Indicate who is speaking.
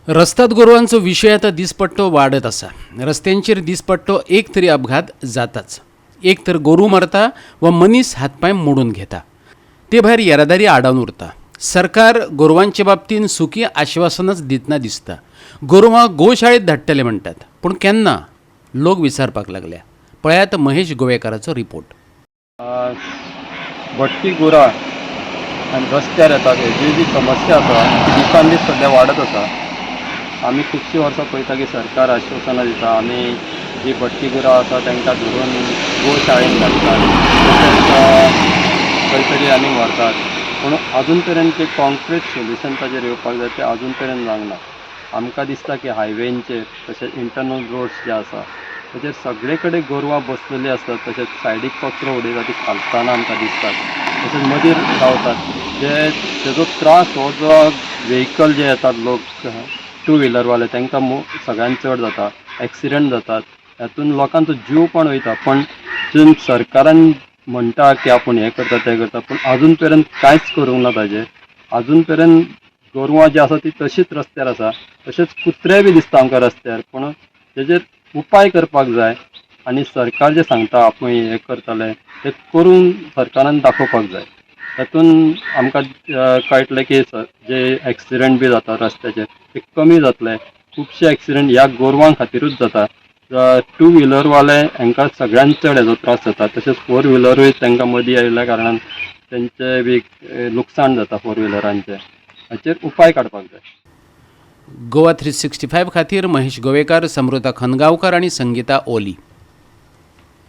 Speaker 1: रस्ताद गोरवांचो विशय आतां दिसपट्टो वाडत आसा. रस्त्यांचेर दिसपट्टो एक तरी अपघात जाताच. एक तर गोरूं मरता वा मनीस हातपांय मोडून घेता. ते भायर येरादारी आडावन उरता. सरकार गोरवांचे बाबतीन सुकी आश्वासनाच दितना दिसता. गोरवां गोशाळेत धाडटले म्हणटात, पूण केन्ना, लोक विचारपाक लागल्या. पळयात महेश गोवेकाराचो रिपोर्ट.
Speaker 2: भटकी गुरां आनी रस्त्यार येतात हेजी जी समस्या आसा ती दिसान दीस सद्या वाडत आसा. आमी खुबशीं वर्सां पळयता की सरकार आश्वासनां दिता, आमी जी भटकी गुरां आसा तांकां धरून गोशाळेन घालतात, तशेंच खंय तरी आनी व्हरतात, पूण आजून पर्यंत जे कॉन्क्रीट सोल्युशन ताजेर येवपाक जाय तें आजून पर्यंत जावंक ना. आमकां दिसता की हायवेंचेर तशेंच इंटरनल रोड्स जे आसा ताचेर सगळे कडेन गोरवां बसलेलीं आसतात, तशेंच सायडीक कचरो उडयता ती खालताना आमकां दिसतात, तशेंच मदीं रावतात. जे तेजो त्रास हो जो व्हेकल जे येतात लोक टू व्हिलरवाले तांकां सगळ्यान चड जाता, एक्सिडंट जातात, हातून लोकांचो जीव पण वयता. पण जून सरकारान म्हणटा की आपूण हें करता तें करता, पूण आजून पर्यंत कांयच करूंक ना ताजेर. आजून पर्यंत गोरवां जी आसा ती तशीच रस्त्यार आसा, तशेंच कुत्रे बी दिसता आमकां रस्त्यार. पूण तेजेर उपाय करपाक जाय आनी सरकार जें सांगता आपूण हें करतलें तें करून सरकारान दाखोवपाक जाय. तातूंत आमकां कळटलें की जे एक्सिडंट बी जाता रस्त्याचेर ते कमी जातले. खुबशे एक्सिडंट ह्या गोरवां खातीरूच जाता. टू व्हिलरवाले हांकां सगळ्यांत चड हेजो त्रास जाता, तशेंच फोर व्हिलरूय तांकां मदीं आयिल्ल्या कारणान तेंचें बी लुकसाण जाता फोर व्हिलरांचें. हाचेर उपाय काडपाक जाय.
Speaker 1: गोवा 365 खातीर महेश गोवेकार, समृता खनगांवकर आनी संगीता ओली.